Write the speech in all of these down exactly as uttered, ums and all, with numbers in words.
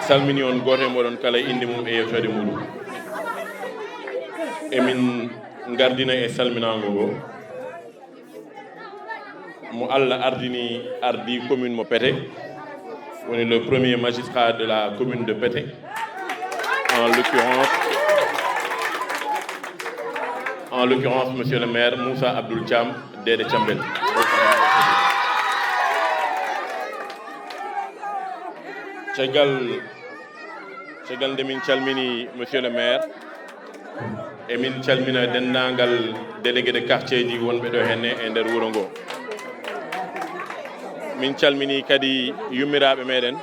Salmini on gooto e mooɗon kala e innde mum e yewteede muɗum. Emin ngardina e salminaango ngo mo Allah ardini, ardi commune mo Pete, woni le premier magistrat de la commune de Pete, en l'occurrence, en l'occurrence, monsieur le maire Moussa Abdoul Thiam, Dede Thiambel. Caggal Caggal nde min calmini monsieur le maire, e min calmina denndaangal délégué de quartier ji wonɓe ɗo henne e nder wuro ngo. Min calmini kadi yummiraaɓe meɗen,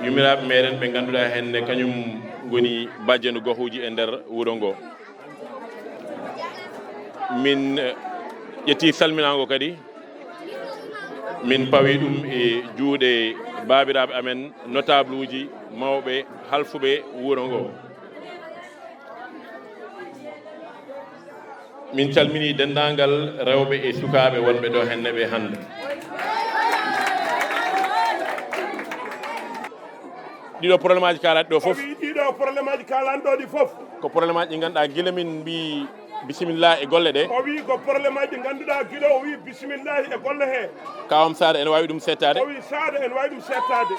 yummiraaɓe meɗen ɓe ngannduɗaa henne kañum ngoni bajjenu gohuuji e nder wuro ngo. Min, eh, ƴetti salminaango kadi, min pawi ɗum e juuɗe baabiraaɓe amen, notable uji, mawɓe, halfuɓe wuro ngo. Min calmini denndaangal rewɓe e sukaaɓe wonɓe ɗo henne ɓe hannde. Ɗiɗo problème aji kaalaɗi ɗo fof. O wi ɗiɗo problème aji kaalaɗi ɗo ɗi fof. Ko problème aji ɗi ngannduɗaa gila min mbi bisimilla e golle ɗe. O wi ko problème aji ɗi ngannduɗaa gila o wi bisimilla e golle he. Kawam Saare ene waawi ɗum settaade. O wi Saare ene waawi ɗum settaade.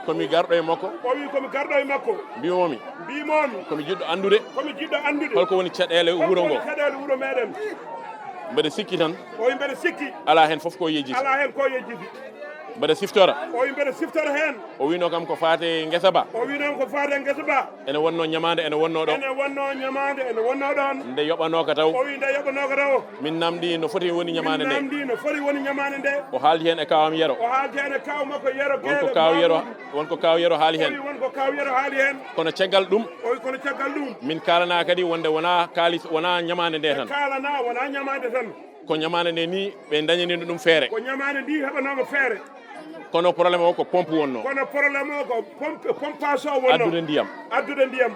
Komi garɗo e makko. O wi komi garɗo e makko. Mbimomi. Mbimomi. Komi jiɗɗo anndude. Komi jiɗɗo anndude. Holko woni caɗeele wuro ngo? Holko woni caɗeele wuro meɗen? Mbeɗa sikki tan. O wi mbeɗa sikki. Alaa heen fof ko yejjiti. Alaa heen ko yejjiti. Mbeɗa siftora. O wi mbeɗa siftora heen. O wino kam ko faate ngesa ba. O wino kam ko faate ngesa ba. Ene wonno ñamaande, ene wonno ɗo. Ene wonno ñamaande, ene wonno ɗon. Nde yoɓanooka taw. O wi nde yoɓanooka taw. Min namdi no foti woni ñamaande nde. Min namdi no foti woni ñamaande nde. O haaldi heen e kawam Yero. O haaldi heen e kaw makko Yero. Won ko Geelo kaw Yero, Mamoudou. Won ko kaw Yero haali heen. O wi won ko kaw Yero haali heen. Kono caggal ɗum. O wi kono caggal ɗum. Min kaalana kadi wonde wona kaalis, wona ñamaande nde tan. Kaalana wona ñamaande tan. Ko ñamaande nde ni ɓe ndañanino ɗum feere. Ko ñamaande ndi heɓanaama feere. Kono problème o ko pompe wonno. Kono problème o ko pompe, pompage o wonno. Addude ndiyam. Addude ndiyam.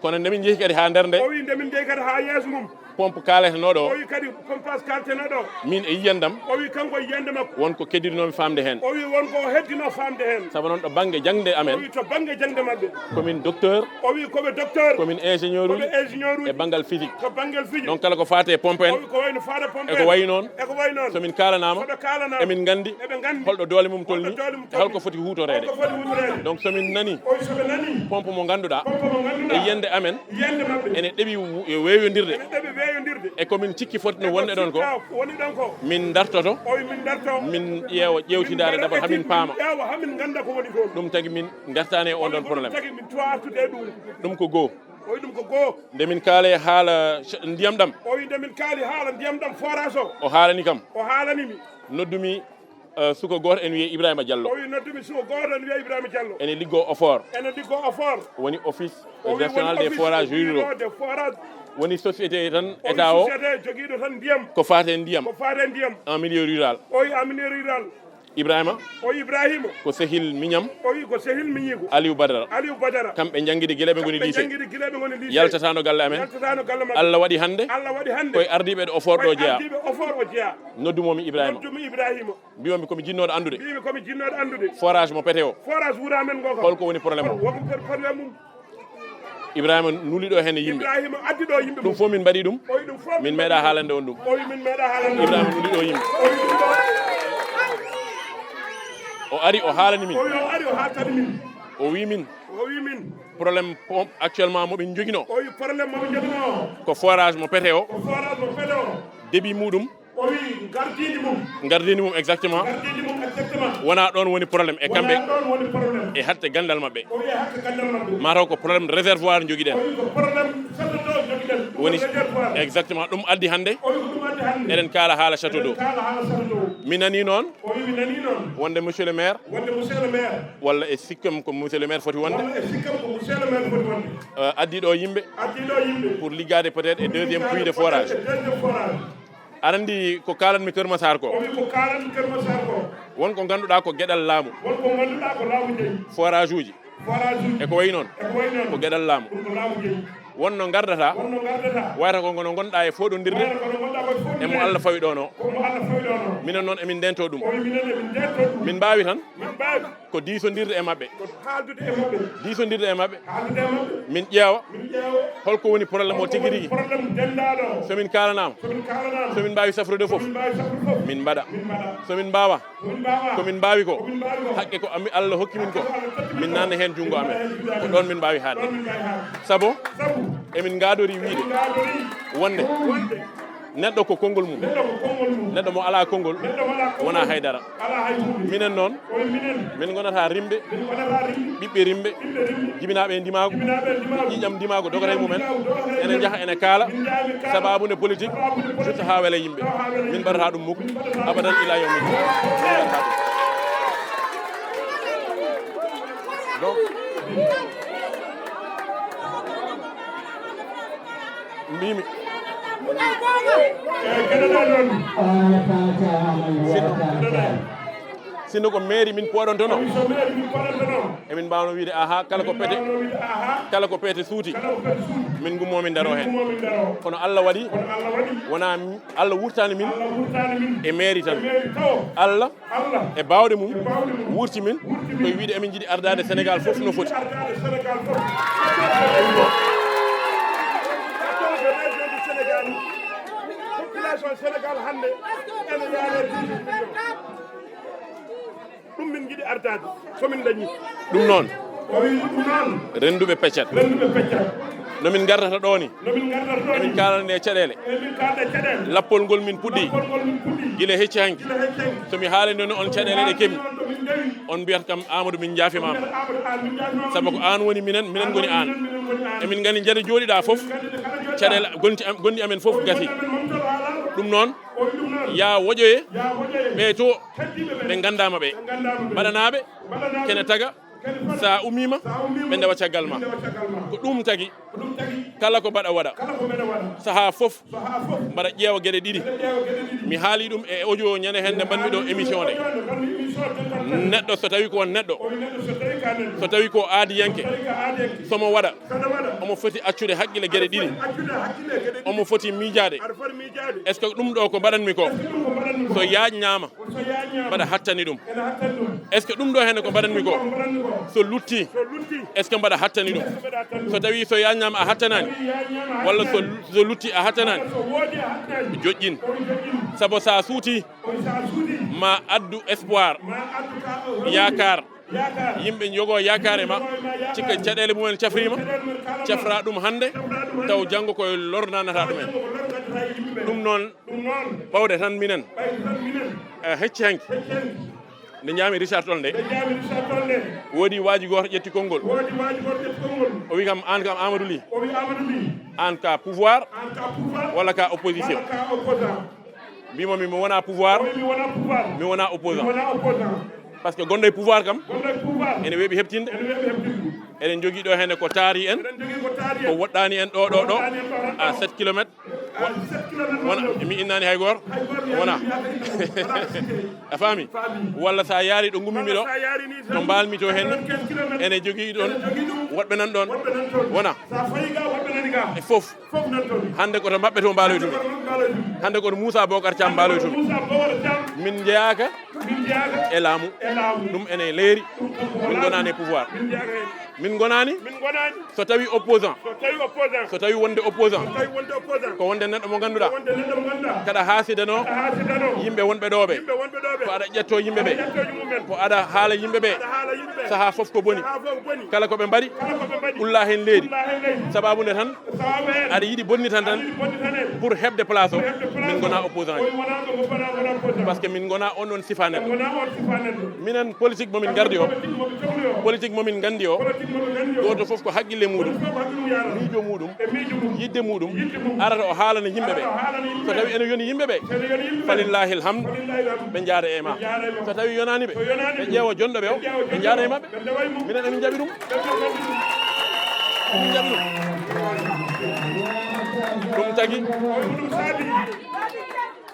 Kono nde min njehi kadi haa nder nde. O wi nde min njehi kadi haa yeeso mum. Pompe kaaleteno ɗo. O wi kadi pompage kaaleteno ɗo. Min e yiyandam. O wi kanko e yiyande makko. Won ko keddirinoomi faamde heen. O wi won ko heddino faamde heen. Sabu noon ɗo bannge jaŋde amen. O wi to bannge jaŋde maɓɓe. Komin docteur. O wi koɓe docteur. Komin ingénieur uji. Koɓe ingénieur uji. E banngal physique. To banngal physique. Donc kala ko faati e pompe en. O wi ko wayno faade pompe en. E ko wayi noon. E ko wayi noon. So min kaalanaama. So ɓe kaalanaama. Emin nganndi. Eɓe nganndi. Holɗo doole mum tolni. Holɗo doole mum tolni. E holko foti huutoreede. Holko foti huutoreede. Donc so min nani. O wi so ɓe nani. Pompe mo ngannduɗaa. Pompe mo ngannduɗaa. E yiyande amen. Yiyande maɓɓe. Ene ɗeɓi wu-, e weeyondirde. Ene ɗeɓi weeyondirde. E ko min cikki fotno wonde ɗon ko. Woni ɗon ko. Min dartoto. O wi min darto. Min ƴeewa ƴeewtindaade d'abord haa min paama. Ƴeewa haa min ngannda ko woni toon. Ɗum tagi min ngartaani e on ɗon problème. Ɗum tagi min cuwaa artude e ɗum. Ɗum ko goo. O wi ɗum ko goo. Nde min kaali haala ch-, ndiyam ɗam. O wi nde min kaali haala ndiyam ɗam forage o. O haalani kam. O haalani mi. Noddumi, eh, suko gooto ene wiyee Ibrahima Diallo. O wi noddumi suko gooto ene wiyee Ibrahima Diallo. Ene liggoo OFOR. Ene liggoo OFOR. Woni Office National des Forages Ruraux. O wi woni Office Ruraux des Forages. Woni société tan, o wi État o. Société jogiiɗo tan ndiyam. Ko faati e ndiyam. Ko faati e ndiyam. En milieu rural. O wi en milieu rural. Ibrahima. O wi Ibrahima. Ko sehil miñam. O wi ko sehil miñiiko. Aliou Badara. Aliou Badara. Kamɓe njanngidi gila ɓe ngoni lycée. Kamɓe njanngidi gila ɓe ngoni lycée. Yaltataano galle amen. Yaltataano galle maɓɓe. Allah waɗi hannde. Allah waɗi hannde. Koye ardiiɓe ɗo OFOR ɗo jeyaa. Koye ardiiɓe OFOR o jeyaa. Noddumomi Ibrahima. Noddumi Ibrahima. Mbiyoomi komi jinnooɗo anndude. Mbiyoomi komi jinnooɗo anndude. Forage mo Pete o. Forage wuro amen ngo kam. Holko woni problème o? Holko woni problème mum? Ibrahima nuli ɗo heen e yimɓe. Ibrahima addi ɗo yimɓe. Ɗum fof min mbaɗi ɗum. O wi ɗum fof min meeɗaa haalande on ɗum. O wi min meeɗaa haalande on. Ibrahima nuli ɗo yimɓe. O wi ɗum ɗo. O ari, o haalani min. O wi o ari, o haaltani min. O wi min. O wi min. Problème pom-, actuellement mo ɓe njoginoo. O wi problème mo ɓe njoginoo. Ko forage mo Pete o. Ko forage mo Pete o. Débit muɗum. O wi ngardiindi mum. Ngardiindi mum, exactement. Ngardiindi mum, exactement. Wonaa ɗoon woni problème e kamɓe. Wonaa ɗoon woni problème. E hatte ganndal maɓɓe. O wi e hatte ganndal maɓɓe. Mataw ko problème réservoir njogiɗen. O wi ko problème château d'eau njogiɗen. Woni réservoir. Exactement. Ɗum addi hannde. O wi ko ɗum addi hannde. Eɗen kaala haala château d'eau. Eɗen kaala haala château d'eau. Mi nanii noon. O wi mi nanii noon. Wonde monsieur le maire. Wonde monsieur le maire. Walla e sikkam ko monsieur le maire foti wonde. Walla e sikkam ko monsieur le maire foti wonde. Euh, addi ɗo yimɓe. Addi ɗo yimɓe. Pour liggaade peut-être e deuxième puits de forage. Pour liggaade peut-être e deuxième forage. Aɗa anndi ko kaalanmi Kër Massar ko? O wi ko kaalanmi Kër Massar ko. Won ko ngannduɗaa ko geɗal laamu. Won ko ngannduɗaa ko laamu jeyi. Forage uji. Forage uji. E ko wayi noon. E ko wayi noon. Ko geɗal laamu. Ɗum ko laamu jeyi. wonno ngardata, wonno ngardata, wayata ko ngono ngonɗa e foɗondirde, wayata ko no ngonɗa ko e foɗondirde, e mo Allah fawi ɗono. Ko mo Allah fawi ɗono. Minen noon emin ndento ɗum. O wi minen emin ndento ɗum. Min mbaawi tan. Min mbaawi. Ko diisondirde e maɓɓe. Ko haaldude e maɓɓe. Diisondirde e maɓɓe. Haaldude e maɓɓe. Min ƴeewa. Min ƴeewa. Holko woni problème o tigi rigi? Holko woni problème denndaɗo o? So min kaalanaama. So min kaalanaama. So min mbaawi safrude fof. So min mbaawi safrude fof. Min mbaɗa. Min mbaɗa. So min mbaawa. So min mbaawa. Ko min mbaawi ko. Ko min mbaawi ko. Haqqe ko ami Allah hokki min ko. Haqqe ko Allah hokki min ko. Min nanna heen junngo amen. Min nanna heen junngo amen. Ko ɗoon min mbaawi haade. Ɗoon min mbaawi haade. Sabu. Sabu. Emin ngaadori wiide. Emin ngaadori. Wonde. Wonde. Neɗɗo ko konngol mum. Neɗɗo ko konngol mum. Neɗɗo mo alaa konngol. Neɗɗo mo alaa konngol. Wonaa haydara. Alaa hay huunde. Minen noon, o wi minen, min ngonata rimɓe, min ngonata rimɓe, ɓiɓɓe rimɓe, ɓiɓɓe rimɓe, jibinaaɓe e ndimaagu, jibinaaɓe e ndimaagu, ƴiiƴam ndimaagu dogoto e mumen, dogoto e mumen, ene njaha ene kaala, ene njaha ene kaala, sababu nde politique, sababu nde politique, jotta haa wela yimɓe. Haa wela yimɓe. Min mbaɗata ɗum mukk, min mbaɗata ɗum abadan ila yawmi din. Min mbaɗata ɗum. Donc, mbimi. Sinno, sinno ko mairie min pooɗontono, emin mbawno wiide, aha, kala ko pete, kala ko pete suuti, min ngummo min daro heen. Kono Allah waɗi, wona mi, Allah wurtani min e mairie tan. Allah e baawɗe mum, wurti min, koye wiide emin njiɗi ardaade Sénégal fof no foti. Population Sénégal hannde ene yaare dix-huit millions. Ɗum min njiɗi ardaade, so min ndañi. Ɗum noon, o wi ɗum noon, rennduɓe peccat. Rennduɓe peccat. No min ngartata ɗo ni, no min ngartata ɗo ni, emin kaalana ɗe caɗeele. Emin kaalana ɗe caɗeele. Lappol ngol min puɗɗi, lappol ngol min puɗɗi, gila hecci hanki, gila hecci hanki, so mi haalani on caɗeele ɗe keɓmi, so mi haalani on to min ndewi, on mbiyata kam, Amadou, min njaafimaama. On mbiyata Amadou, a, min njaafimaama. Sabu ko aan woni minen, minen ngoni aan. An woni minen, minen ngoni aan. Emin ngandi jade jooɗiɗa fof, emin ngandi kala jooɗiɗa, caɗeele gonti am, gonɗi amen fof gasi. Woni amen momtoro haala. Ɗum noon, o wi ɗum noon, yaa woƴoye, yaa woƴoye, ɓe to, ɓe nganndaama ɓe. Ɓe nganndaama ɓe. Mbaɗanaaɓe, mbaɗanaaɓe, kene taga, kene taga, sa ummiima, sa ummiima, ɓe ndewa caggal ma. Ɓe ndewa caggal ma. Ko ɗum tagi, ko ɗum tagi, kala ko mbaɗa waɗa. Kala ko mbaɗa waɗa. Sahaa fof, sahaa fof, mbaɗa ƴeewa geɗe ɗiɗi. Mbaɗa ƴeewa geɗe ɗiɗi. Mi haali ɗum e audio ñande hannde mbaɗmi ɗo émission nde. Mi haali ɗum e audio nde mbaɗmi émission nde. Neɗɗo so tawi ko neɗɗo, o wi neɗɗo so tawi ka neɗɗo, so tawi ko aadiyanke, so tawi ka aadiyanke, somo waɗa, omo foti accude hakkille geɗe ɗiɗi. Omo foti miijaade. Est-ce que ɗum ɗo ko mbaɗanmi ko, so yaajnaama, mbaɗa hattani ɗum? Est-ce que ɗum ɗo henne ko mbaɗanmi ko, so lutti, est-ce que mbaɗa hattani ɗum? So tawi so yaajnaama a hattanaani, walla so, so lutti a hattanaani, joƴƴin. Sabu sa suuti, ma addu espoir, yaakaar. Yimɓe njogoo yaakaare ma, cikka caɗeele mumen cafriima, cafra ɗum hannde, taw janngo koye lor nanata ɗumen. Ɗum noon, ɓawde tan minen, e hecci hanki, nde njaami Richard Toll nde, woodi waaji gooto ƴetti konngol. O wi kam, aan kam, Amadou Ly, aan ka pouvoir walla ka opposition? Mbimo mi, mi wona pouvoir, mi wona pouvoir, mi wona opposant. Mi wona opposant. Par ce que gonɗo e pouvoir kam, gonɗo e pouvoir, ene weeɓi heɓtinde. Ene weeɓi heɓtinde. Eɗen jogii ɗo henne ko taari en, eɗen jogii ko taari en, ko woɗɗaani en ɗo, ɗo, ɗo, woɗɗaani en ɗo, ɗo, à sept kilomètres. À sept kilomètres wona, wonɗo. Mi innani hay gooto. Hay gooto wona. Wona. A faami? Faami. Walla sa yaari ɗo ngummimi ɗo, walla sa yaari ni tan, to mbalmi to henne, quatre-vingt-quinze kilomètres, ene jogii ɗon, ene jogii ɗum, woɗɓe nan ɗon. Woɗɓe nan ɗon. Wona. Sa fayi ga, woɗɓe nani ga. E fof. Hannde ko to maɓɓe to mbaaloytumi. Hannde ko to Moussa Bocar Thiam mbaaloytumi. Min njeyaaka e laamu. Ɗum ene leeri. Min ngonaani e pouvoir. Min ngonaani. So tawi opposant. So tawi wonde opposant. Ko wonde neɗɗo mo ngannduɗaa. Kaɗa haasidano yimɓe wonɓe ɗo ɓe. Ko aɗa ƴetto yimɓe ɓe. Ko aɗa haala yimɓe ɓe. Sahaa fof ko boni. Kala ko ɓe mbaɗi, ulla heen leydi. Sababu nde tan, aɗa yiɗi bonni tan tan, pour heɓde place o, min ngona opposant ji. Par ce que min ngona on ɗon sifa neɗɗo. Minen politique momin ngardi o, politique momin nganndi o, gooto fof ko haqqille muɗum, miijo muɗum, yidde muɗum, arata o haalana yimɓe ɓe. So tawi ene yoni yimɓe ɓe, falillahi alhamdu, ɓe njaada e ma. So tawi yonaani ɓe, ɓe ƴeewa jonɗo ɓe o, ɓe njaada e maɓɓe. Minen emin njaɓi ɗum. Emin njaɓi ɗum. Ɗum tagi.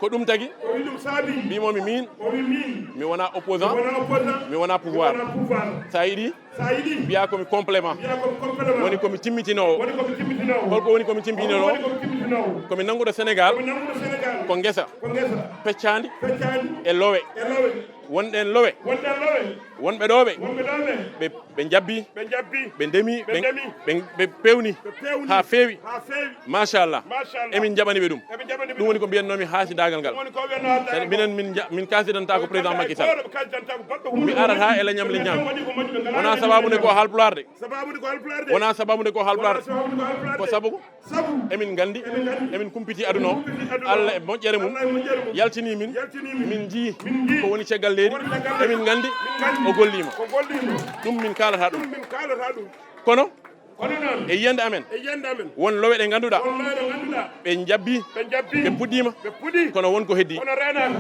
Ko ɗum tagi. O wi ɗum saabi. Mbimomi min. O wi min. Mi wona opposant. Mi wona opposant. Mi wona pouvoir. Mi wona pouvoir. Sa yiɗi. Sa yiɗi. Mbiya komi complément. Mbiya komi complément. Woni komi timmitinowo. Woni komi timmitinowo. Holko woni komi timmitinowo? Woni komi timmitinowo. Komi nannguɗo Sénégal. Komi nannguɗo Sénégal. Ko ngesa. Ko ngesa. Peccandi. Peccandi. E lowe. E lowe. Wonɗen lowe. Wonɗen lowe. Wonɓe ɗo ɓe. Wonɓe ɗo ɓe. Ɓe, ɓe njabbi. Ɓe njabbi. Ɓe ndemi. Ɓe ndemi. Ɓe, ɓe pewni. Ɓe pewni. Ha feewi. Ha feewi. Machallah. Machallah. Emin jaɓani ɓe ɗum. Emin jaɓani ɓe ɗum. Ɗum woni ko mbiyannomi haasidagal ngal. Ɗum woni ko wiyanno haasidagal ngal. Minen min ja-, min kasidanta ko président Macky Sall. Ɗo ɓe kasidanta ko baɗɗo hunde. Mi arata e leñam leñam. Wona sababu nde ko Haalpulaar de. Sababu nde ko Haalpulaar de. Wona sababu nde ko Haalpulaar. Wona sababu nde ko Haalpulaar de. Ko sabu ko? Sabu. Emin nganndi, emin nganndi. Emin kumpiti aduna o. Emin kumpiti aduna o. Allah e moƴƴere mum. Allah e moƴƴere mum. Yaltini min. Yaltini min. Min njii. Min njii. Ko woni caggal leydi. Ko woni caggal leydi. Emin nganndi. Min nganndi. O golliima. O golliima. Ɗum min kaalata ɗum. Ɗum min kaalata ɗum. Kono. Kono noon. E yiyannde amen. E yiyannde amen. Won lowe ɗe ngannduɗaa. Won lowe ɗe ngannduɗaa. Ɓe njabbi. Ɓe njabbi. Ɓe puɗɗiima. Ɓe puɗɗi. Kono won ko heddi. Kono reenaaka.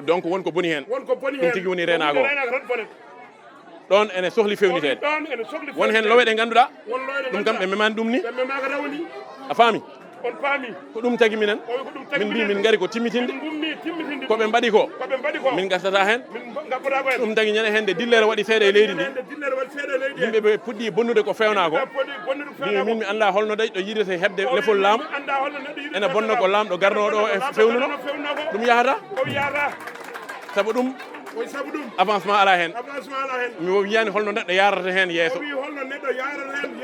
Donc won ko boni heen. Won ko boni heen. Ɗum tigi woni reenaago o. Reenaago tan bonata. Ɗoon ene sohli fewniteede. Ɗoon ene sohli fewniteede. Won heen lowe ɗe ngannduɗaa. Won lowe ɗe ɗum kam ɓe ngannduɗaa. Memaani ɗum ni. Ɓe memaaka raw ni. A faami? On paami. Ko ɗum tagi minen. O wi ko ɗum tagi minen. Min mbi min ngari ko timmitinde. Min ngummi timmitinde. Ko ɓe mbaɗi ko. Ko ɓe mbaɗi ko. Min ngartata heen. Min mba-, ngabbata ko heen. Ɗum tagi ñande heen nde dillere waɗi seeɗa e leydi ndi. Ñande dillere waɗi seeɗa e leydi. Yimɓe ɓe puɗɗi bonnude ko fewnaa ko. Yimɓe puɗɗi bonnude ko fewnaa ko. Mbi min mi anndaa holno dañɗo yiɗete heɓde lefol laamu. Ene bonna ko laamɗo garnooɗo o e fewnuno. Ɗum yahata. Sabu ɗum, avancement alaa heen. Mi wiyani holno neɗɗo yaarata heen yeeso.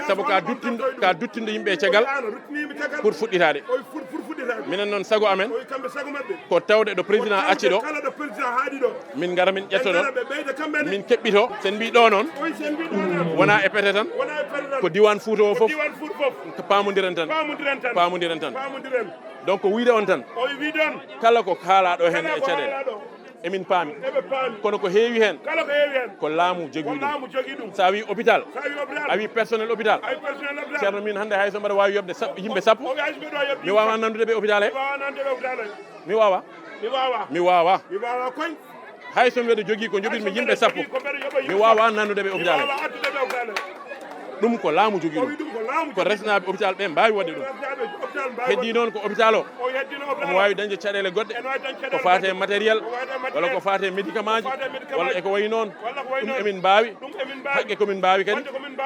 Sabu ka duttinɗo, ka duttinɗo yimɓe e caggal pour fuɗɗitaade. Minen noon sago amen ko tawde ɗo président acci ɗo. Min ngara min ƴettoɗon. Min keɓɓito. Sen mbi ɗo noon wona e pete tan. Ko diwan Fuuta o fof. Ko paamondiren tan. Paamondiren tan. Paamondiren tan. Paamondiren. Donc ko wiyde on tan. O wi wiyde on. Kala ko haalaa ɗo heen e caɗeele. Emin paami. Eɓe paami. Kono ko heewi heen. Kala ko heewi heen. Ko laamu jogii ɗum. Ko laamu jogii ɗum. So a wii hôpital. So a wii hôpital. A wii personnel hôpital. A wii personnel hôpital. Ceerno min hannde hay so mbaɗa waawi yoɓde sap-, yimɓe sappo. O wi hay so mbaɗa waawi yoɓde yimɓe sappo. Mi waawa nanndude ɓe hôpital he. Mi waawa nanndude ɓe hôpital he. Mi waawa. Mi waawa. Mi waawa koy. Hay so mbeɗa jogii ko njoɓirmi yimɓe sappo, mi waawaa nannude ɓe hôpital he. Ɗum ko laamu jogii ɗum. Ko resnaaɓe hôpital ɓe mbaawi waɗde ɗum. Heddii noon ko hôpital o omo waawi dañde caɗeele goɗɗe, ko faati e matériel, walla ko faati e médicament ji, walla e ko wayi noon. Ɗum emin mbaawi, haqqe ko min mbaawi kadi,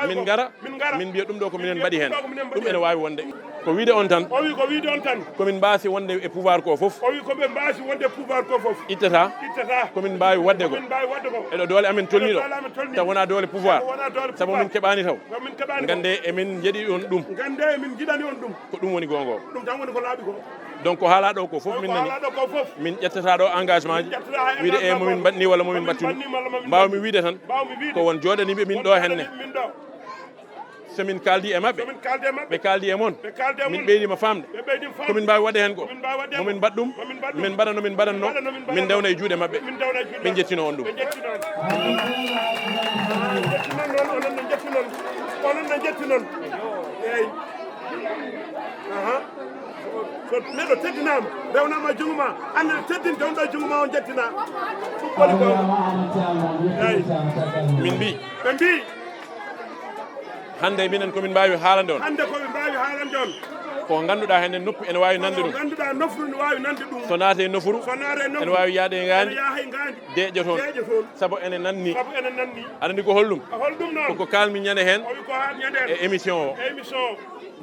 min ngara, min mbiya ɗum ɗo ko minen mbaɗi heen. Ɗum ene waawi wonde. Ko wiyde on tan. O wi ko wiyde on tan. Ko min mbaasi wonde e pouvoir ko fof. O wi ko ɓe mbaasi wonde e pouvoir ko fof. Ittata. Ittata. Ko min mbaawi waɗde ko. Ko min mbaawi waɗde ko. E ɗo doole amen tolni ɗo. Doole amen tolni. Taw wona doole pouvoir. Taw wona doole pouvoir. Sabu min keɓaani taw. Sabu min keɓaani ko. Ngannde emin njeɗi on ɗum. Ngannde emin njiɗani on ɗum. Ko ɗum woni goonga o. Ɗum tan woni ko laaɓi ko. Donc ko haalaa ɗo ko fof min nani. Haalaa ɗo ko fof. Min ƴettata ɗo engagement ji. Min ƴettata engagement. Wiyde e momin mbaɗni walla momin mbaɗtuni. Momin mbaɗni walla momin mbaɗtuni. Mbaaw mi wiyde tan. Mbaaw mi wiyde. Ko won jooɗaniiɓe min ɗo henne. Min ɗo. So min kaaldi e maɓɓe, so min kaaldi e maɓɓe, ɓe kaaldi e mon, ɓe kaaldi e mon, min ɓeydima faamde, ɓe ɓeydima faamde, ko min mbaawi waɗde heen ko, ko min mbaawi waɗde heen ko, momin mbaɗ ɗum, momin mbaɗa no min mbaɗatno, momin dawna e juuɗe maɓɓe, min dawna e juuɗe maɓɓe, ɓe njettinoo on ɗum. Ɓe njettinoo on. Ɓe njettinon noon, onon ne njettinon, onon ne njettinon. Eey. Aha. So neɗɗo teddinaama, rewnaama e junngo ma, annde teddin, dewɗo e junngo ma, on njettina. Ɗum woni ko. Eey. Min mbii. Ɓe mbii. Hannde minen ko min mbaawi haalande on. Hannde ko min mbaawi haalande on. Ko ngannduɗaa heen noppi ene waawi nande ɗum. Ko ngannduɗaa nofru ne waawi nande ɗum. So naate nofuru, so naate nofuru, ene waawi yahde e ngaandi, ene yaha e ngaandi, deeƴa toon. Deeƴa toon. Sabu ene nanni. Sabu ene nanni. Aɗa anndi ko holɗum? Ko holɗum noon? Ko ko kaalmi ñande heen. O wi ko haalmi ñande heen. E émission o. E émission o.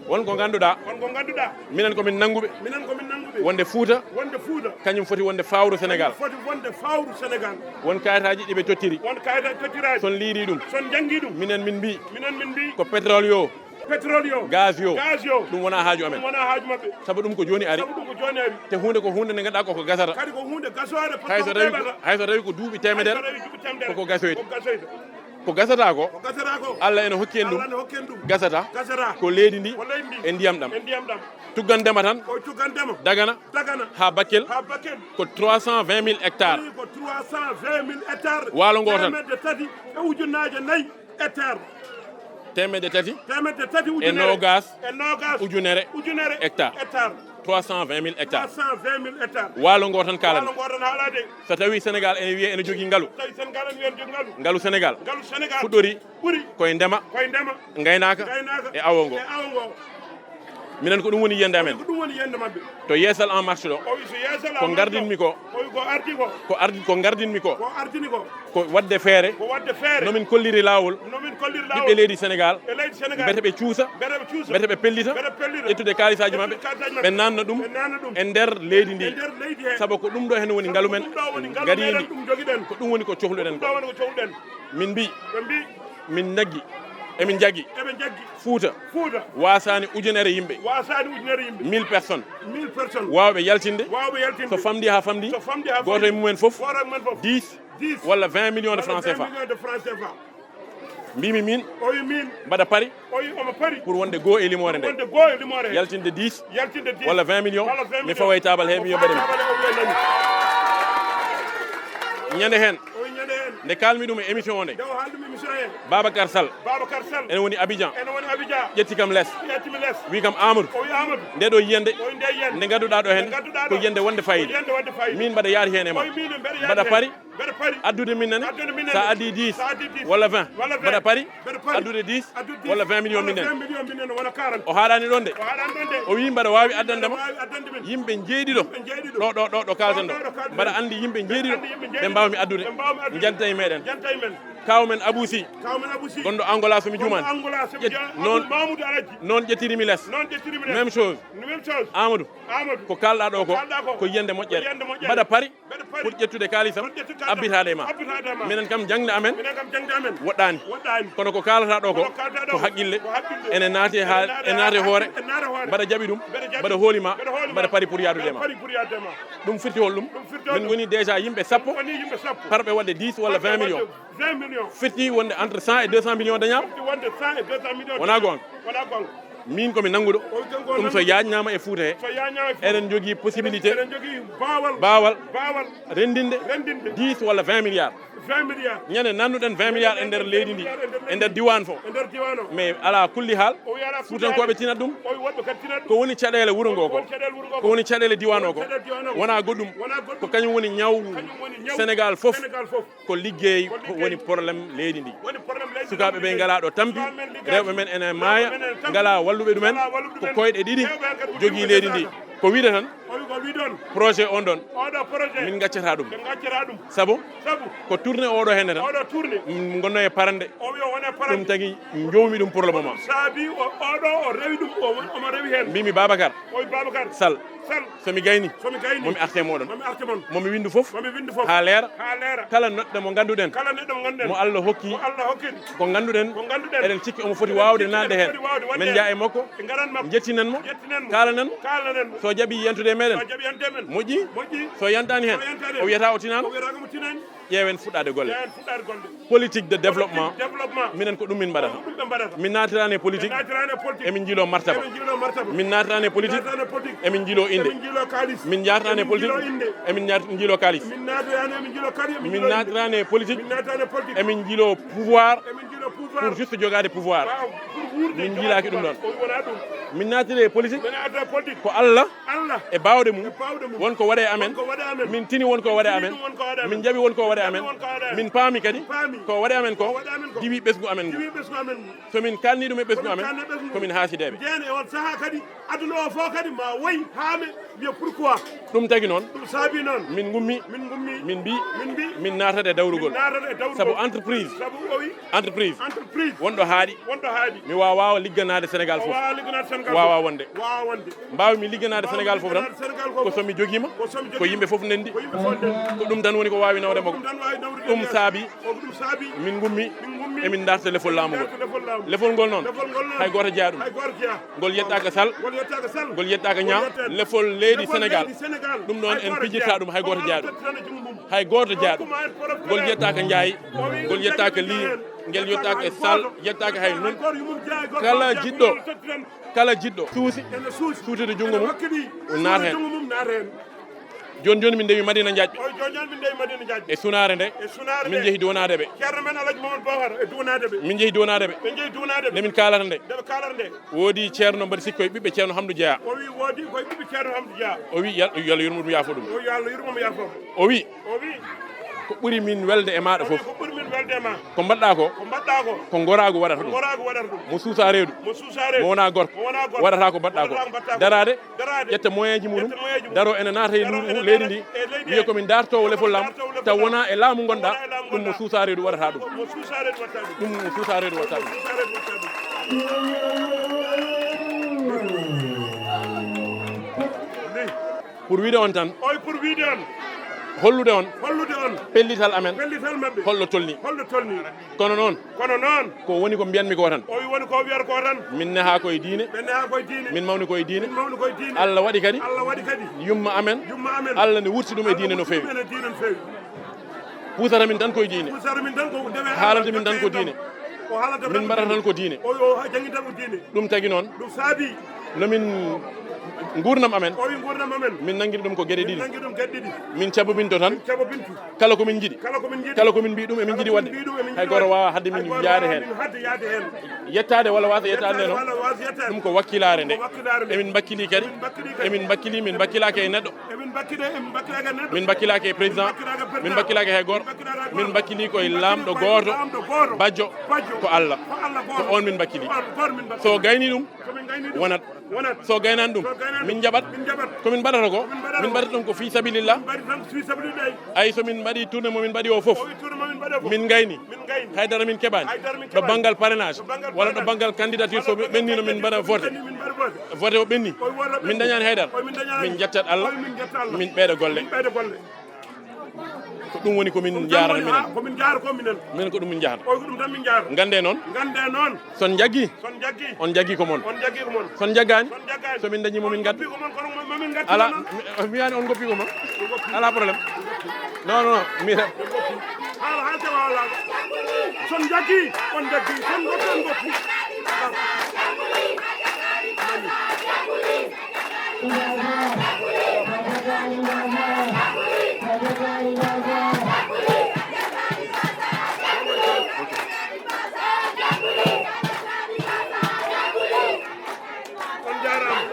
Won ko ngannduɗaa. Won ko ngannduɗaa. Minen ko min nannguɓe. Minen ko min nannguɓe. Wonde Fuuta. Wonde Fuuta. Kañum foti wonde fawru Sénégal. Kañum foti wonde fawru Sénégal. Won kayitaaji ɗi ɓe tottiri. Won kayitaaji tottiraaji. Son liiri ɗum. Son njanngi ɗum. Minen min mbii. Minen min mbii. Ko pétrole yo. Pétrole yo. Gaz yo. Gaz yo. Ɗum wonaa haaju amen. Ɗum wonaa haaju maɓɓe. Sabu ɗum ko jooni ari. Sabu ɗum ko jooni ari. Te huunde ko huunde nde ngannduɗaa koko gasata. Kadi ko huunde gasoore. Hay so tawi ko, hay so tawi ko duuɓi teemedere. Hay so tawi ko duuɓi teemedere. Koko gasoyta. Koko gasoyta. Ko gasata ko, ko gasata ko, Allah ene hokki en ɗum. Allah ene hokki en ɗum. Gasata. Gasata. Ko leydi ndi, ko leydi ndi, e ndiyam ɗam. E ndiyam ɗam. Tuggandema tan. Ko Tuggandema. Dagana. Dagana. Haa Bakel. Haa Bakel. Ko trois cent vingt mille hectares. Ko trois cent vingt mille hectares. Waalo ngo tan. Teemedde tati e ujunnaaje nayi hectares. Teemedde tati. Teemedde tati e ujunere. Noogaas. E noogaas. Ujunere. Ujunere. Hectare. Hectare. Trois cent vingt mille hectares. Trois cent vingt mille hectares. Waalo ngo tan kaalami. Waalo ngo tan haalaa de. So tawii Sénégal ene wiyee ene jogii ngalu. So tawii Sénégal ene wiyee ene jogii ngalu. Ngalu Sénégal. Ngalu Sénégal. Fuɗɗori. Ɓuri. Koye ndema. Koye ndema. Ngaynaaka. Ngaynaaka. E awo ngo. E awo ngo. Minen ko ɗum woni yiyannde amen. Ko ɗum woni yiyannde maɓɓe. To Yeesal en Marche ɗo. O wi so Yeesal en Marche ɗo. Ko ngardinmi ko. O wi ko ardi ko. Ko ardi, ko ngardinmi ko. Ko ardi ko. Ko waɗde feere. Ko waɗde feere. No min kolliri laawol. No min kolliri laawol. Ɓiɓɓe leydi Senegaal. E leydi Senegaal. Mbete ɓe cuusa. Mbete ɓe cuusa. Mbete ɓe pellita. Mbete ɓe pellita. Ƴettude kaalisaaji maɓɓe. Ƴettude kaalisaaji maɓɓe. Ɓe naatna ɗum. Ɓe naatna ɗum. E nder leydi ndi. E nder leydi he. Sabu ko ɗum ɗo heen woni ngalu men. Ko ɗum ɗo woni ngalu meɗen, ɗum jogiɗen. Ko ɗum woni ko cohluɗen ko. Ko ɗum ɗo woni ko cohluɗen. Min mbi. Ɓe mbi. Min naggi. Emin njaggi. Eɓe njaggi. Fuuta. Fuuta. Waasaani ujunere yimɓe. Waasaani ujunere yimɓe. Mille personnes. Mille personnes. Waawɓe yaltinde. Waawɓe yaltinde. So famɗi haa famɗi. So famɗi haa famɗi. Gooto e mumen fof. Gooto e mumen fof. Dix. Dix. Walla vingt millions de francs C F A. Walla vingt millions de francs C F A. Mbimi min. O wi min. Mbaɗa pari. O wi omo pari. Pour wonde goo e limoore nde. Wonde goo e limoore. Yaltinde dix. Yaltinde dix. Walla vingt millions. Walla vingt millions. Mi fawa e taabal he, mi wiya mbaɗen. Taabal he, o wiya nani. Ñande heen. O wi ñande heen. Nde kaalmi ɗum e émission o nde. Nde o haaldi ɗum e émission he. Babacar Sall. Babacar Sall. Ene woni Abidjan. Ene woni Abidjan. Ƴetti kam les. Ƴetti mi les. Wi kam Amadou. O wi Amadou. Nde ɗo yiyannde. O wi nde yiyannde. Nde ngadduɗaa ɗo heen. Nde ngadduɗaa ɗo. Ko yiyannde wonde fayida. Ko yiyannde wonde fayida. Min mbaɗa yaari heen e ma. O wi min mbaɗa yaari heen. Mbaɗa pari. Mbeɗa pari. Addude min nene. Addude min nene. Sa addi dix. Sa addi dix. Walla vingt. Walla vingt. Mbaɗa pari. Mbeɗa pari. Addude dix. Addude dix. Walla vingt millions min nene. Walla vingt millions min nene, wona quarante. O haalani ɗon de. O haalani ɗon de. O wi mbaɗa waawi addande ma. Mbaɗa waawi addande min. Yimɓe jeeɗiɗo. Yimɓe jeeɗiɗo. Ɗo, ɗo, ɗo, ɗo kalten ɗo. Ɗo, ɗo, ɗo kalten. Mbaɗa anndi yimɓe jeeɗiɗo. Mbaɗa anndi yimɓe jeeɗiɗo. Ɓe mbaaw mi addude. Ɓe mbaaw mi addude. Janta e meɗen. Janta e men. Kaw men Abou Sy. Kaw men Abou Sy. Gonɗo Angola, so mi juumaani. Angola, so mi juumaani. Noon, Abdou Mamoudou Aladji. Noon ƴettiri mi les. Noon ƴettiri mi les. Même chose. Même chose. Amadou. Amadou. Ko kaalɗaa ɗo ko, ko kaalɗaa ko, ko yiyannde moƴƴere. Ko yiyannde moƴƴere. Mbaɗa pari. Mbeɗa pari. Pour ƴettude kaalisam, pour ƴettude kaalisam, abbitaade e ma. Abbitaade e ma. Minen kam, jaŋde amen, minen kam, jaŋde amen woɗɗaani. Woɗɗaani. Kono ko kaalata ɗo ko, kono ko kaalata ɗo ko haqqille, ko haqqille, ene naati e haa-, ene naati e hoore, ene naati e hoore, mbaɗa jaɓi ɗum, mbaɗa jaɓi ɗum, mbaɗa hooli ma, mbaɗa jaɓi, mbaɗa pari pour yaadude e ma. Mbaɗa pari pour yaadude e ma. Ɗum firti hol ɗum? Ɗum firti hol ɗum? Min ngoni déjà yimɓe sappo, woni yimɓe sappo, parɓe waɗde dix walla vingt millions. Parɓe waɗde vingt millions. Firti wonde entre cent et deux cents millions dañaama? Firti wonde cent et deux cents millions. Wonaa goonga? Wonaa goonga. Min ko mi nannguɗo. O wi kanko o nannguɗo. Ɗum so yaajnaama e Fuuta he, so yaajnaama e Fuuta, eɗen njogii possibilité, eɗen njogii baawal, baawal, baawal, renndinde, renndinde, dix walla vingt milliards. Vingt milliards. Ñande nannuɗen vingt milliards e nder leydi ndi, e nder diiwaan fof. E nder diiwaan o. Mais alaa kulli haal, o wi alaa kulli haal, Fuutankooɓe tinat ɗum. O wi woɗɓe kadi tinat ɗum. Ko woni caɗeele wuro ngo ko? Ko woni caɗeele wuro ngo? Ko woni caɗeele diiwaan o ko? Ko woni caɗeele diiwaan o ko? Wonaa goɗɗum. Wonaa goɗɗum. Ko kañum woni ñaw. Kañum woni ñaw Senegaal fof. Senegaal fof. Ko liggey. Ko liggey woni problème leydi ndi. Woni problème leydi ndi. Sukaaɓe ɓe ngalaa ɗo tampi, sukaaɓe men liggey, rewɓe men ene maaya, rewɓe men ene tampi, ngalaa walluɓe ɗumen, ngalaa walluɓe ɗumen, ko koyɗe ɗiɗi, heewɓe heen kadi ko jogii leydi ndi. Ko wiide tan, o wi ko wi ɗon, projet on ɗon, oɗo projet, min ngaccataa ɗum. Min ngaccataa ɗum. Sabu, sabu, ko tournée oɗo heen tan, oɗo tournée, mm, ngonno e parande. O wi o woni e parande. Ɗum tagi njowmi ɗum pour le moment. Saabi o, oɗo o rewi ɗum, o, omo rewi heen. Mbimi Babacar. O wi Babacar Sall. Sall. So mi gayni, so mi gayni, mo mi arte moɗon. Mo mi arte mon. Mo mi winndu fof. Mo mi winndu fof. Haa leera. Haa leera. Kala neɗɗo mo ngannduɗen. Kala neɗɗo mo ngannduɗen. Mo Allah hokki. Mo Allah hokki. Ko ngannduɗen. Ko ngannduɗen. Eɗen cikki omo foti waawde naatde heen. Eɗen cikki eɗen foti waawde waɗde heen. Men njaha e makko. Ɓe ngaran makko. Njettinen mo. Njettinen mo. Kaalanen mo. Kaalanen mo. So jaɓi yentude e meɗen. So jaɓi yentude e men. Moƴƴi. Moƴƴi. So yantaani heen. So yantaani heen. O wiyata o tinaani. O wiyata ko mo tinaani. Ƴeewen fuɗɗaade golle. Ƴeewen fuɗɗaade golle. Politique de développement. Politique développement. Minen ko ɗum min mbaɗata. Ko ɗum ɓe mbaɗata. Min naatiraani e politique. Min naatiraani e politique. Emin njiloo martaba. Emin njiloo martaba. Min naatiraani e politique. Emin njiloo kaalis. Min naatiraani e politique. Emin njiloo inde. Emin njaat-, njiloo kaalis. Min naatiraani, emin njiloo kaalis, emin njiloo inde. Min naatiraani e politique. Min naatiraani e politique. Emin njiloo pouvoir. Emin njiloo pouvoir. Pour juste jogaade pouvoir. Waaw, pour wuurde. Min njilaaki ɗum ɗoon. O wi wonaa ɗum. Min naatiri e politique. Min naatira e politique. Ko Allah. Allah. E baawɗe mum. E baawɗe mum. Won ko waɗe amen. Won ko waɗe amen. Min tini won ko waɗe amen. Tini won ko waɗe amen. Min njaɓi won ko waɗe amen. Tini won ko waɗe amen. Min paami kadi. Paami. Ko waɗe amen ko. Ko waɗe amen ko. Diwi ɓesngu amen ngu. Diwi ɓesngu amen ngu. So min kaalni ɗum e ɓesngu amen, so min kaalni ɓesngu, ko min haasideeɓe. Njeyen e on sahaa kadi, aduna o fof kadi ma woy haa mi wiya pourquoi. Ɗum tagi noon. Ɗum saabi noon. Min ngummi. Min ngummi. Min mbi. Min mbi. Min naatata e dawrugol. Min naatata e dawrugol. Sabu entreprise. Sabu o wi. Entreprise. Entreprise. Wonɗo haaɗi. Wonɗo haaɗi. Mi waawaa ligganaade Senegaal fof. O waawaa ligganaade Senegaal fof. Waawaa wonde. Waawaa wonde. Mbaaw mi ligganaade Senegaal fof tan. Mbaaw mi ligganaade Senegaal fof tan. Ko so mi jogiima. Ko so mi jogiima. Ko yimɓe fof ndenndi. Ko yimɓe fof ndenndi. Ko ɗum tan woni ko waawi nawde makko. Ko ɗum tan waawi nawde. Ɗum saabi. Ko ɗum saabi. Min ngummi. Min ngummi. Emin ndarta lefol laamu ngol. Ndarta lefol laamu. Lefol ngol noon. Lefol ngol noon. Hay gooto jeyaa ɗum. Hay gooto jeyaa. Ngol yettaaka Sall. Ngol yettaaka Sall. Ngol yettaaka Niang. Ngol yettaaka Niang. Lefol leydi Senegaal. Lefol leydi Senegaal. Ɗum noon en pijirtaa ɗum hay gooto jeyaa ɗum. Hay gooto jeyaa ɗum. Ngol yettaaka Njaay. Ngol yettaaka Lih. Ngol yettaaka Sall. Yettaaka hay noon. Kala jiɗɗo. Kala jiɗɗo. Suusi. Suutude junngo mum. Naata heen. Jooni jooni min ndewi Madina Njaajɓe. O wi jooni jooni min ndewi Madina Njaajɓe. E sunaare nde. E sunaare nde. Min njehi duwanaade ɓe. Ceerno men Alhaji Mamadou Bokar e duwanaade ɓe. Min njehi duwanaade ɓe. Ɓe njehi duwanaade ɓe. Nde min kaalata nde. Nde ɓe kaalata nde. Woodi ceerno mbaɗi sikko e ɓiɓɓe ceerno Hamdu Jeyaa. O wi woodi ko e ɓiɓɓe ceerno Hamdu Jeyaa. O wi Yal-, yo Allah yurmo ɗum yaafo ɗum. O wi yo Allah yurmo mo yaafo mo. O wi. O wi. Ko ɓuri min welde e maaɗa fof. Ko ɓuri min welde e ma. Ko mbaɗɗaa ko. Ko mbaɗɗaa ko. Ko ngoraagu waɗata ɗum. Ko ngoraagu waɗata ɗum. Mo suusaa reedu. Mo suusaa reedu. Mo wonaa gorko. Mo wonaa gorko. Waɗata ko mbaɗɗaa ko. Waɗata ko mbaɗɗaa ko. Daraade. Daraade. Ƴetta moyen ji muɗum. Ƴetta moyen ji muɗum. Daro ene naata e leydi ndi. Daro ene naata e leydi he. Wiya ko min dartoowo lefol laamu. Taw wonaa e laamu ngonɗaa. Wonaa e laamu ngonɗaa. Ɗum mo suusaa reedu waɗata ɗum. Mo suusaa reedu waɗata ɗum. Ɗum mo suusaa reedu waɗata ɗum. Mo suusaa reedu waɗata ɗum. Pour wiide on tan. Oy, pour wiide on. Hollude on. Hollude on. Pellital amen. Pellital maɓɓe. Holɗo tolni. Holɗo tolni. Kono noon. Kono noon. Ko woni ko mbiyanmi ko tan. Oy, woni ko wiyata ko tan. Min nehaa koye diine. Min nehaa koye diine. Min mawni koye diine. Min mawni koye diine. Allah waɗi kadi. Allah waɗi kadi. Yumma amen. Yumma amen. Allah ne wurti ɗum e diine no feewi. Allah wurti ɗum e diine no feewi. Puusata min tan koye diine. Puusata min tan ko dewe. Haalanta min tan ko diine. Ko haalanta min mbaɗata tan ko diine. O, o, ha jangita ko diine. Ɗum tagi noon. Ɗum saabi. No min nguurndam amen. O wi nguurndam amen. Min nanngiri ɗum ko geɗe ɗiɗi. Min nanngiri ɗum geɗe ɗiɗi. Min cabobinto tan. Min cabobinto. Kala ko min njiɗi. Kala ko min njiɗi. Kala ko min mbiyi ɗum emin njiɗi waɗde. Kala ko min mbiyi ɗum emin njiɗi waɗde. Hay gooto waawaa hadde min yaade heen. Hay gooto waawaa min hadde yaade heen. Yettaade walla waasa yettaade nde noon. Yettaade walla waasa yettaade nde. Ɗum ko wakkilaare nde. Ko wakkilaare nde. Emin mbakkili kadi. Emin mbakkili. Emin mbakkili, min mbakkilaaki e neɗɗo. Emin mbakkili, emin mbakkilaaki e neɗɗo. Min mbakkilaaki e président. Min mbakkilaaki e président. Min mbakkilaaki e hay gooto. Min mbakkilaaki e hay gooto. Min mbakkili ko e laamɗo gooto. Bajjo. Bajjo. Ko Allah. Ko Allah gooto. Ko on min mbakkili. Ko on, ko on min mbakkili. So gayni ɗum, so min gayni ɗum, wonat. Wonat. So gaynaani ɗum, so gaynaani ɗum, min njaɓat. Min njaɓat. Ko min mbaɗata ko? Ko min mbaɗata ko? Min mbaɗata ɗum ko fii sabilillah. Min mbaɗata ɗum fii sabilillah. Ay, so min mbaɗi tournée mo min mbaɗi o fof, o wi tournée mo min mbaɗi o fof, min gayni. Min gayni. Haydara min keɓaani. Haydara min keɓaani. Ɗo banngal parrainage. Ɗo banngal parrainage. Walla ɗo banngal candidature, so ɓenniino min mbaɗa voté. Min mbaɗa voté. Voté o ɓenni. O wi walla ɓenni. Min dañaani haydara. O wi min dañaani haydara. Min njettat Allah. O wi min njettat Allah. Min ɓeyda golle. Min ɓeyda golle. Ko ɗum woni ko min njaarata minen. Ko min njaarata ko minen. Minen ko ɗum min njahata. O wi ko ɗum tan min njahata. Nganndee noon. Nganndee noon. So on njaggii. So on njaggii. On njaggii ko mon. On njaggii ko mon. So on njaggaani. So on njaggaani. So min ndañii mo min ngadda. On ngoppi ko mon, kono mo, mo min ngadda. Alaa, noon. Mi, mi wiyaani on ngoppi ko mon. On ngoppi. Alaa problème. Non, non, mi. On ngoppi. Haala, haala tawa haala. So on njaggii, on njaggii. So on ngoppi, on ngoppi. On njaaraama.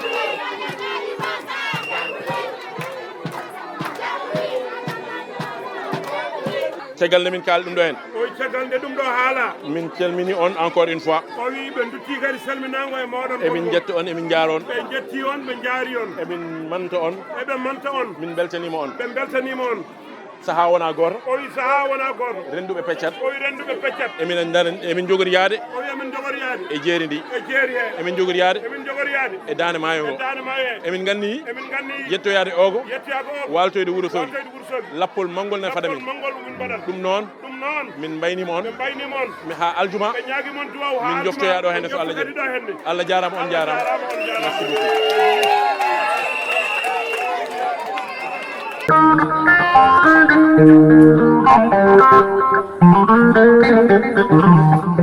Caggal nde min kaali ɗum ɗo heen. O wi caggal nde ɗum ɗo haala. Min calmini on encore une fois. O wi ɓe ndutti kadi salminaango e mooɗon. Emin njetta on, emin njaara on. Ɓe njetti on, ɓe njaari on. Emin manta on. Eɓe manta on. Min mbeltaniima on. Ɓe mbeltaniima on. Sahaa wonaa gooto. O wi sahaa wonaa gooto. Rennduɓe peccat. O wi rennduɓe peccat. Emin ndara, emin njogori yahde. O wi emin njogori yahde. E jeeri ndi. E jeeri he. Emin njogori yahde. Emin njogori yahde. E daande maayo ngo. E daande maayo he. Emin nganni. Emin nganni. Yettoyaade ogo. Yettoyaade ogo. Waaltoyde Wuro Soogi. Waaltoyde Wuro Soogi. Lappol manngol ne fada min. Lappol manngol min mbaɗat. Ɗum noon. Ɗum noon. Min mbayniima on. Ɓe mbayniima on. Mi haa aljuma. Ɓe ñaagii mon duwaaw haa aljuma. Min njoftoya ɗo hannde so Allah jaɓi. Min njoftoya ɗo hannde. Allah jaaraama, on jaaraama. Allah jaaraama, on jaaraama. Merci beaucoup.